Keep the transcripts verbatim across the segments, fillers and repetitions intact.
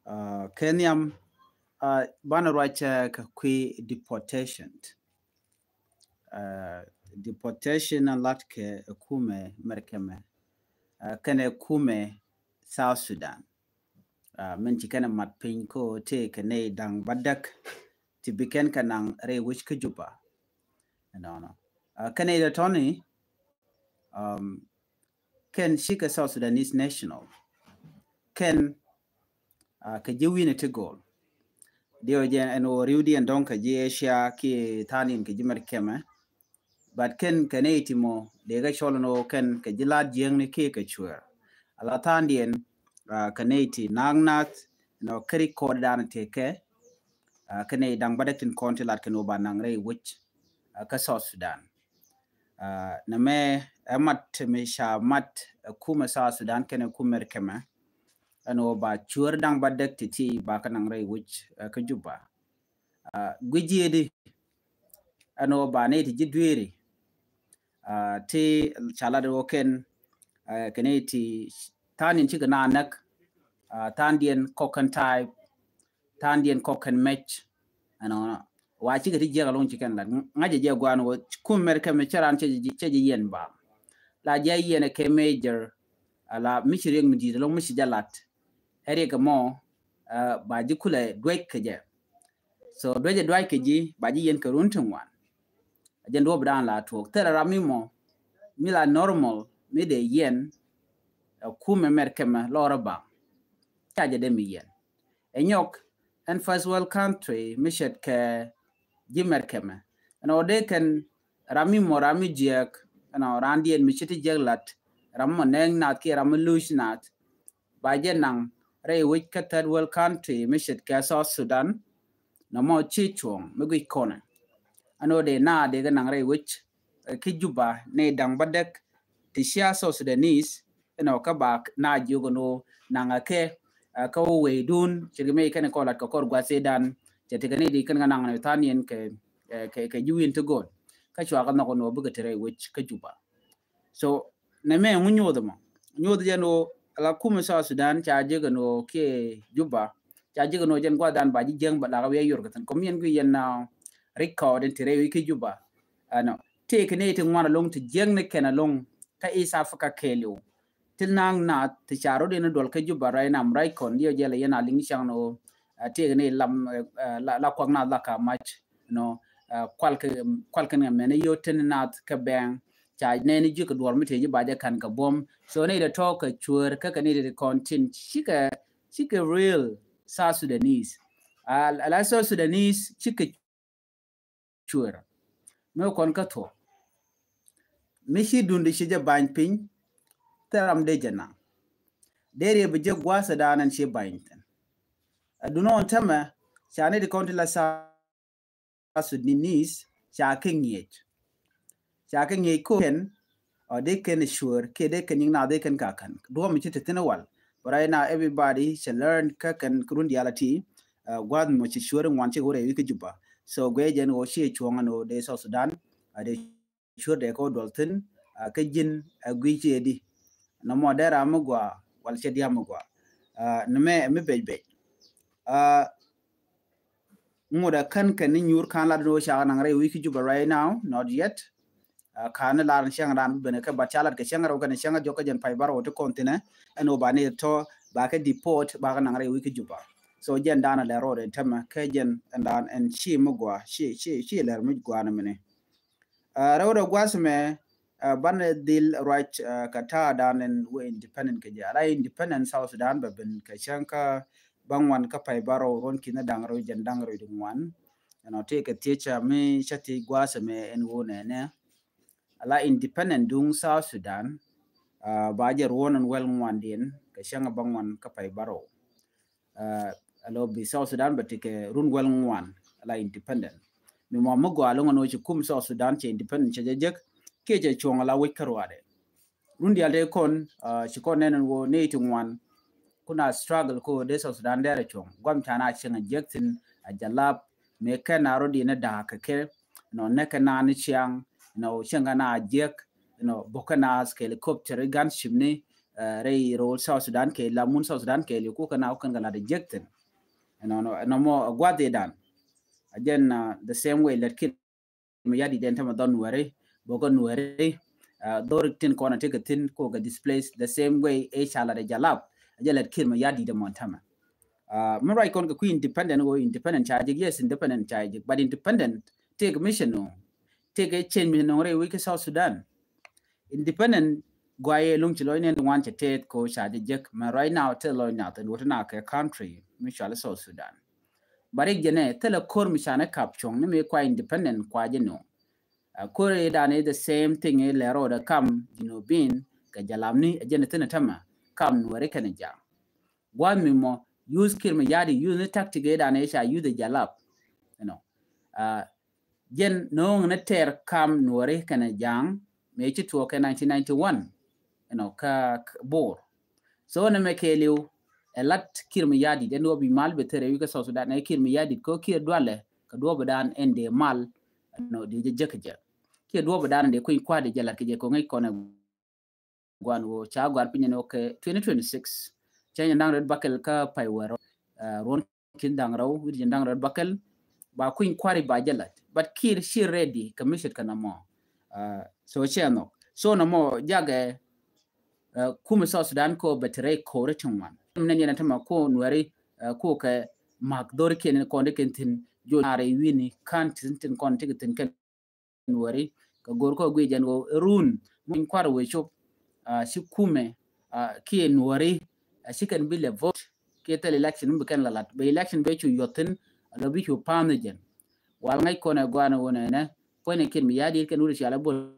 Kɛ nhiam banɛ ruacɛ kɛ kui̱ deportation. Deportation a lat kɛ kumɛ Mɛrkɛmɛ kɛnɛ kumɛ South Sudan. Min ci kɛnɛ mat piny ko tëë kɛ nɛy da̱ŋ bädäk ti bi kɛn kɛ naŋ rɛy wec kä Juba. Ɛnɔnɔ kɛnɛ idɛ tɔni kɛn cikɛ South Sudanese national. Kɛn kɛ ji̱ wi̱nɛ ti go̱o̱l. Diɛ wä jɛ ɛn wä riw diɛn dɔ̱ŋ kɛ ji̱ Asia kiɛ tha̱a̱n in kɛ ji̱ Mɛrkɛmɛ. But kɛn kɛ nɛy ti mɔ dee kɛ cɔl ɛn wä kɛn kɛ ji̱ la̱t jiäkni kiɛ kɛ cuɛɛr. Ala tha̱a̱n diɛn kɛ nɛy ti na̱a̱k nath nɔ kɛ record dan tëë kɛ kɛ nɛy da̱ŋ bädäk tin kɔn ti lat kɛn wä ba naŋ rɛy wec kä South Sudan. Nɛ mɛ ɛ mat mi ca mat ɛ kumɛ South Sudan kɛnɛ kumɛ Mɛrkɛmɛ. Ɛn wä ba cuɛɛr da̱ŋ bädäk ti ti ba kɛ naŋ rɛy wec kä Juba. Gui̱c jiɛdi ɛn wä ba nɛy ti ji̱ dueeri ti ca lat wä kɛn kɛ nɛy ti tha̱a̱n in cikɛ na näk tha̱a̱n diɛn kɔk kɛn ta̱a̱ tha̱a̱n diɛn kɔk kɛn mɛc. Ɛnɔnɔ wa cikɛ ti jiɛk ɛlɔŋ ci kɛn lat ŋa̱cɛ jɛ guan wä kumɛ Mɛrkɛmɛ cɛ ran cɛ jɛ yɛn ba la jɛ yɛn kɛ major. Ala mi ci riɛk mi di̱i̱t ɛlɔŋ mi ci jɛ lat ɛ riɛk ɛmɔ ba ji̱ kulɛ duec kɛ jɛ. So duec ɛ duac kɛ ji̱ ba ji̱ yɛn kɛ run ti ŋuan. Jɛn duɔp dan la tuɔk thilɛ ram mi mɔ mi la normal mi dee yɛn ɛ kumɛ Mɛrkɛmɛ lɔrä ba ca jɛ dee mi yɛn. Ɛ nyɔk ɛn first world country mi cɛt kɛ ji̱ Mɛrkɛmɛ. Ɛn ɔ dee kɛn ram mi mɔ ram mi jiɛk ɛn ɔ ran diɛn mi ci ti jiɛk lat ram mɔ nɛɛŋ nath kiɛ ram mi luc nath. Ba jɛ naŋ rɛy wec kä third world country mi cɛt kɛ South Sudan. Nɔmɔ ci cuɔ̱ŋ mi guic kɔnɛ ɛn ɔ dee na dee kɛ naŋ rɛy wec kä Juba nɛy da̱ŋ bädäk ti cia South Sudanese. Ɛn ɔ kä ba na jiök ɛn ɔ naŋ ɛ kɛ kä wä wee dun cɛ kɛ mɛ kɛn kɔ lat kɛ kɔr guath dan cɛ ti kɛ ni di kɛn kɛ naŋ ni than yɛn kɛ kɛ kɛ ji̱ wi̱n ti go̱o̱l kä cua kɛ nhɔk ɛn ɔ bikɛ ti rɛy wec kä Juba. So nɛ mɛ ŋu nyoth mɔ nyoth jɛ ɛn ɔ la kumɛ South Sudan ca jiök ɛn ɔ kiɛ Juba ca jiök ɛn ɔ jɛn guath dan ba ji̱ jiäŋ ba la kɛ wiɛ yor kɛ thin kɔm yɛn kui̱ yɛn na record in ti rɛy wec kä Juba. Ɛnɔ tëë kɛ ni ti ŋuan ɛlɔŋ ti jiäŋ ni kɛn ɛlɔŋ kä East Africa kɛɛliw. Ti naŋ nath ti ca rot in duɔl kä Juba ruac nam ruac kɔn diɛ jɛ la yɛn a liŋ cäŋ ni ɣöö tëëk ni lam la kuak nath la ka mac nɔ kual kɛ kual kɛ ni mɛn yio̱ tin nath kɛ bɛŋ ca nɛn ji̱ kɛ duɔl mi tëë ji̱ ba jɛ ka̱n kɛ buɔ̱m. So ni dee tɔ̱ kɛ cuäär kä kɛ ni dee kɔn tin cikɛ cikɛ real South Sudanese. Ala South Sudanese cikɛ cuɛr mi kɔn kä thuɔ̱k. Mi ci dundi ci jɛ bany piny thil ram dee jɛ naŋ. Dee riɛ bi jɛ gua̱a̱th ɛ daan ɛn ci bany thin. Ɛ dunɔ ɛn tämɛ ca ni di kɔn ti la South Sudanese ca kɛ ŋiɛc. Ca kɛ ŋiɛc ko kɛn ɔ dee kɛn cuɛr kiɛ dee kɛn nyiŋ na dee kɛn ka kɛn duɔ̱m ci te thin wal. But right now everybody cɛ learn kä kɛn kɛ run dial a ti gua̱a̱th mɔ ci cuɛr ŋuan ci wä rɛy wi̱i̱ kä Juba. So guiɛ jɛn ɣöö ci cuɔ̱ŋ ɛn ɣöö dee South Sudan a dee cuɛr dee kɛ wä duɔl thi̱n. Kä ji̱n a gui̱c ciɛ di nɔmɔ dee ram mi gua wal cɛ diam mi gua. Ni mɛ mi bec bec ŋut a kän kɛn ni nyuur ka̱n lat ni wä cakɛ naŋ rɛy wi̱i̱ kä Juba right now, not yet. Ka̱n ni lar ni cäŋ raan bi ben kɛ bat ca lat kɛ cäŋ rɛw kɛn cäŋ jɔk kä jɛn pay bar wä ti kɔn thinɛ ɛn wä ba ni tɔ ba kɛ deport ba kɛ naŋ rɛy wi̱i̱ kä Juba. So jɛn dan a lɛr rɔɔd ɛn tämɛ kɛ jɛn ɛn dan ɛn ci mi gua ci ci ci lɛr mi gua ni mini. Rɛw rɛw gua̱th mɛ banɛ dhil ruac kɛ ta̱a̱ dan ɛn wä independent kɛ jɛ ala independent South Sudan bɛ ben kɛ cäŋ kä ba ŋuan kä pay ba rɔw ruɔn kinɛ daŋ rɛw jɛn daŋ rɛw di ŋuan. Ɛnɔ ti kɛ thiec mi cä thiec gua̱a̱th mɛ ɛn wä nɛnɛ ala independent duŋ South Sudan ba jɛ ruɔn ɛn wɛl ŋuan diɛn kɛ cäŋ ba ŋuan kä pay ba rɔw. Alo bi South Sudan bɛ ti kɛ run wɛl ŋuan ala independent. Mi mɔ mi gɔaa loŋ ɛn wä ci kum South Sudan cɛ independent cɛ jɛ jek kiɛ cɛ cuɔ̱ŋ ala wec kä ruaadɛ. Run dial dee kɔn ci kɔn nɛn ɛn wä nɛy ti ŋuan. Kun a struggle ko dee South Sudan dee rɛ cuɔ̱ŋ guam ca na cieŋ a jek thin a jalap. Mëë kɛn a rɔ di ni da̱a̱k kɛ kɛ nɔ nɛkɛ na ni ciaŋ nɔ cieŋ kɛ na a jek nɔ bokɛ na helicopter i̱ gunship ni. rɛy rol South Sudan kɛ la mun South Sudan kɛ li ku kɛ na ku kɛn kɛ lat ɛ jek thin. Ɛnɔ nɔmɔ guath idan. A jɛn the same way lɛt Kiir Mayardit ɛn tämɛ dhɔn Nuɛri bokɛ Nuɛri dhor tin kɔn a tekɛ thin ku kɛ displace the same way ɛ ca lat ɛ Jalap. A jɛ lɛt Kiir Mayardit ɛmɔ tämɛ. Mi ruac kɔn kɛ kui̱ independent ɣöö independent ca jek, yes, independent ca jek, but independent tëëkɛ mission nɔ, tëëkɛ change mission nɔ rɛy wec kä South Sudan. Independent guayɛ luŋ ci lɔc nɛn ŋuan cɛ tëët ko ca jɛ jek, mɛ right now thilɛ lɔc nath ɛn wä ti na kɛ country mi cɔal South Sudan. But rik jɛ nɛ thilɛ ko̱r mi ca ni kap cuɔ̱ŋ ni mi kua independent kua jɛ nɔ. Ko̱r idan i̱ the same thing i̱ lɛ road ɛ kam Junubin kɛ Jalapni ɛ jɛn ɛ thin ɛ tämɛ kam Nuɛri kɛn ɛ Jaŋ. Gua̱a̱th mi mɔ use Kiir Mayardit, use ni tactic i̱ dan i̱ ca use ɛ Jalap. You know, jɛn no̱o̱ŋ ni tɛr kam Nuɛri kɛnɛ Jaŋ mëë ci tuɔɔk kɛ nineteen ninety-one. You know, kä Bor. So ni mɛ kɛɛliw ɛ lat Kiir Mayardit ɛn wä bi mal bɛ thɛrɛ wi̱i̱ kä South Sudan ɛ Kiir Mayardit kä Kiir dualɛ kɛ duɔpɛ dan ɛn dee mal. You know, dee jɛ jek kɛ jɛ Kiir duɔpɛ dan dee kui̱ kua̱r dee jɛ lat kɛ jɛ kɛ ŋäc kɔn ɛ guan wä ca guar piny ni wä kɛ twenty twenty-six. Cɛ nyɛ daŋ rɛt bakɛl kä pay wɛrɔ ruɔn kin daŋ rɛw wi̱t jɛ daŋ rɛt bakɛl ba kui̱ kua̱ri ba jɛ lat. But Kiir ci ready kɛ mission kɛ nɔmɔ. So cɛ nhɔk so nɔmɔ jakɛ kumɛ South Sudan ko bɛ ti rɛy ko̱ri ti ŋuan. Mɛ ni yɛn ti ma ko Nuɛri ko kɛ mak dhori kiɛn kɔn di kɛn thin jo nari wini kan tin tin kɔn ti kɛ thin kɛn Nuɛri kɛ go̱r kɔ gui jɛn wä run mi kuar wä cop. Ci kumɛ kiɛ Nuɛri ci kɛn bi lɛ vote kiɛ thil election mi bi kɛn la lat bɛ election bɛ cu yuɔthin. Lɔ bi cu pa̱a̱n jɛn wal ŋäc kɔn ɛ guan wä nɛnɛ puɔ̱ny ɛ Kiir Mayardit kɛn wut ci ala bol.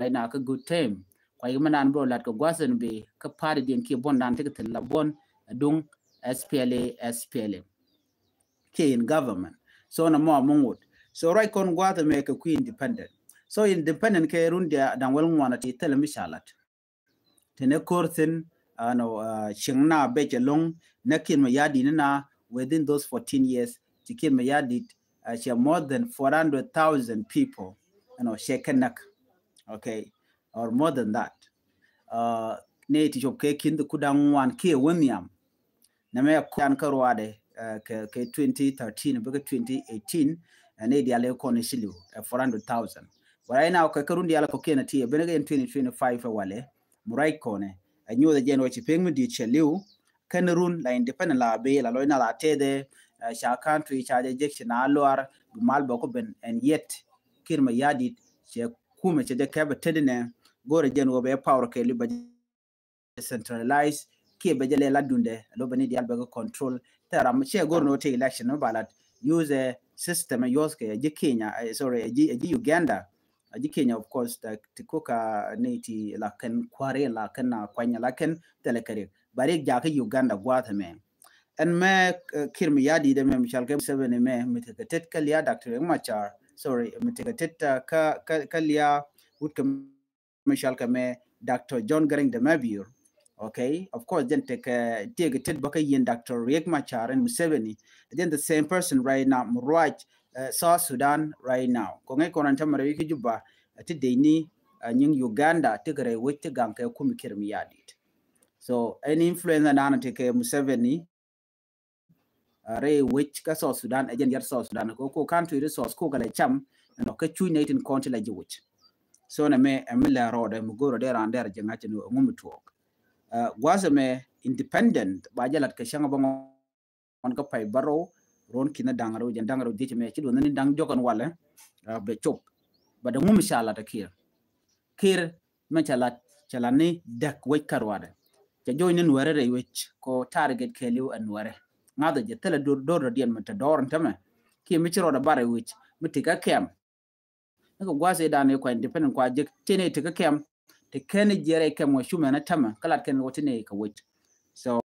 Right now kä good time kua yik mi nan bro lat kɛ gua̱thin bi kä party diɛn kiɛ buɔn dan ti kɛ thil la buɔn ɛ duŋ. S P L A, S P L A kiɛ in government. So na mɔ mi ŋot so right kɔn gua̱th mɛ kɛ kui̱ independent. So independent kɛ run dia daŋ wel ŋuan a ti thilɛ mi ca lat. Tene kor thin ano cieŋ na bɛ cɛ loŋ na Kiir Mayardit ni na within those fourteen years ti Kiir Mayardit cɛ more than four hundred thousand people. Ano cɛ kɛ nak. Okay, or more than that. Ne ti cop kɛ kin di kudaŋ wan kiɛ wä nhiam. Nɛ mɛ kuan kä ruadɛ kɛ twenty thirteen bikɛ twenty eighteen. Ni dial ɛ kɔn ci liw ɛ four hundred thousand. But right now kɛ kɛ run dial kɔ kiɛn a ti ɛ ben kɛ in twenty twenty-five ɛ walɛ. Mu right kɔnɛ ɛ nyuɔth ɛ jɛn wä ci pek mi diet cɛ liw. Kɛn run la independent la bi la lɔc na la tɛth ɛ ca country ca jɛ jek ci na luar bi mal bä ku ben. And yet Kiir Mayardit cɛ kumɛ cɛ jɛ kɛp ɛ tedinɛ. Go̱rɛ jɛn wä bɛ power kɛ liw bä centralize kiɛ bɛ jɛ lɛ la dundɛ lo bɛ ni dial bɛ kɛ control. Tɛ ram cɛ go̱r ni wä ti election mi ba la use system ɛ yuɔth kɛ ji̱ Kenya, sorry, ji̱ Uganda. Ji̱ Kenya of course ti koka ni ti la kɛn kuari la kɛn na kuany la kɛn tɛlɛ kɛ rik ba rik jakä Uganda guath mɛ. Ɛn mɛ Kiir Mayardit mɛ mi cal kɛ Museveni mɛ mi tekɛ tet kä lia Doctor Riek Machar, sorry, mi tekɛ tet kä lia wut kɛ mi cal kɛ mɛ Doctor John Garang de Mabior. Okay, of course jɛn tekɛ tiek tet bä kä yin Doctor Riek Machar and Museveni. Jɛn the same person right now mi ruac South Sudan right now. Kɔ ŋäc kɔn an tämɛ rɛ wi̱c kä Juba ti dec ni nyiŋ Uganda ti kɛ rɛ wec ti gaŋ kɛ kumi Kiir Mayardit. So any influence an an tekɛ Museveni rɛy wec kä South Sudan ɛ jɛn yat South Sudan ko ko country resource ko kɛ lɛ cam. Ɛnɔ kä cuc nɛ itin kɔn ti la ji̱ wec. So nɛ mɛ ɛ mi lɛ rɔɔdɛ mi go̱rɔ dee ran dɛr jɛ ŋa̱c ni ŋu mi tuɔɔk. Gua̱thɛ mɛ independent ba jɛ lat kɛ cäŋ bä ŋɔn kä pay bärɔw. Ruɔn kinɛ da̱ŋ rɛw jɛn da̱ŋ rɛw ji̱ cɛ mɛ ci duɔth ni da̱ŋ jɔkɛn walɛ bɛ cop. Bɛ dɛ ŋu mi ca lat ɛ Kiir. Kiir mɛ cɛ lat cɛ lat ni däk wec kä ruadɛ. Cɛ joc ni Nuɛrɛ rɛy wec ko target kɛɛliw ɛ Nuɛrɛ. Ŋa̱thɛ jɛ thilɛ do̱r dɔ̱diɛn mi te dɔɔr in tämɛ kiɛ mi ci ruɔdɛ bar rɛy wec mi ti kä kɛm. Ni kɛ gua̱a̱th i̱ dan i̱ kua independent kua jek tin i̱ ti kä kɛm ti kɛn i̱ jiɛrɛ kɛm wä cumɛ ni tämɛ kä lat kɛn wä tin i̱ kɛ wec. So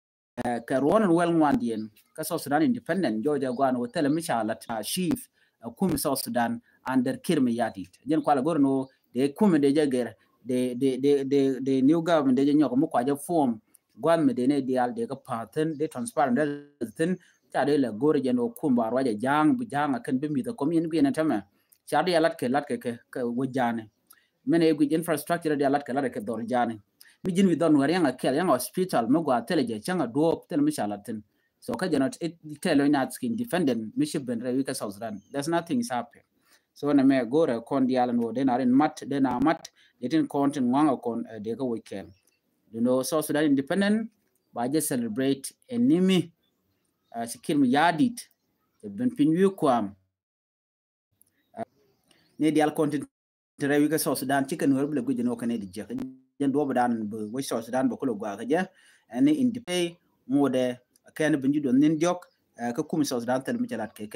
kɛ ruɔ̱n in wɛl ŋuandiɛn kä South Sudan independent jɔɔc ɛ guan wä thilɛ mi ca lat chief ɛ kumi South Sudan under Kiir Mayardit. Jɛn kualɛ go̱r ni wä dee kumi dee jɛ gɛr dee dee dee dee new government dee jɛ nyɔk mi kua jɛ form. Gua̱th mi dee ni diaal dee kä pa̱a̱th thi̱n dee transparent dee thi̱n. Ca dee lɛ go̱r jɛn wä kum ba ruac ɛ ja̱a̱ŋ bi ja̱a̱ŋ ɛ kɛn bi mi̱th ɛ kɔm yɛn guiɛn ɛ tämɛ. Ca dee lat kɛ lat kɛ kɛ wä ja̱a̱ni. Mɛn ɛ guic infrastructure dee lat kɛ lat kɛ dhɔr ja̱a̱ni. mi ji̱n wi̱i̱ dhɔr Nuɛr yaŋ a kɛl, yaŋ a hospital mi gɔaa thilɛ jɛ, cäŋ a duɔɔp thilɛ mi ca la̱t thi̱n. So kä jɛ nɔ thilɛ lɔc naath kɛ independent mi ci ben rɛy wi̱i̱ kä South Sudan. There's nothing is happening. So nɛmɛ go̱rɛ kɔn diaal ɛn ɣöö dee na rin mat, dee na mat, dee tin kɔn tin ŋɔaŋ a kɔn, eh, dee kä woc kɛl. You know, South Sudan independent ba jɛ celebrate ɛn ni mi, eh, ci Kiir Mayardit, eh, ben piny wi̱i̱ kuam. Eh, ni diaal kɔn tin te rɛy wi̱i̱ kä South Sudan, ci kɛ Nuɛr bi lɛ guic jɛ ni wä kɛ ni di jiäk. Jɛn duɔ̱ɔ̱pdan bi wec South Sudan bɛ kulɛ gɔaa kɛ jɛ. Ɛn ni independent ŋotdɛ kɛn bi ji̱ duɔth ni̱n diɔ̱k, eh, kä kum South Sudan thil mi cɛ lat kɛ kɛn.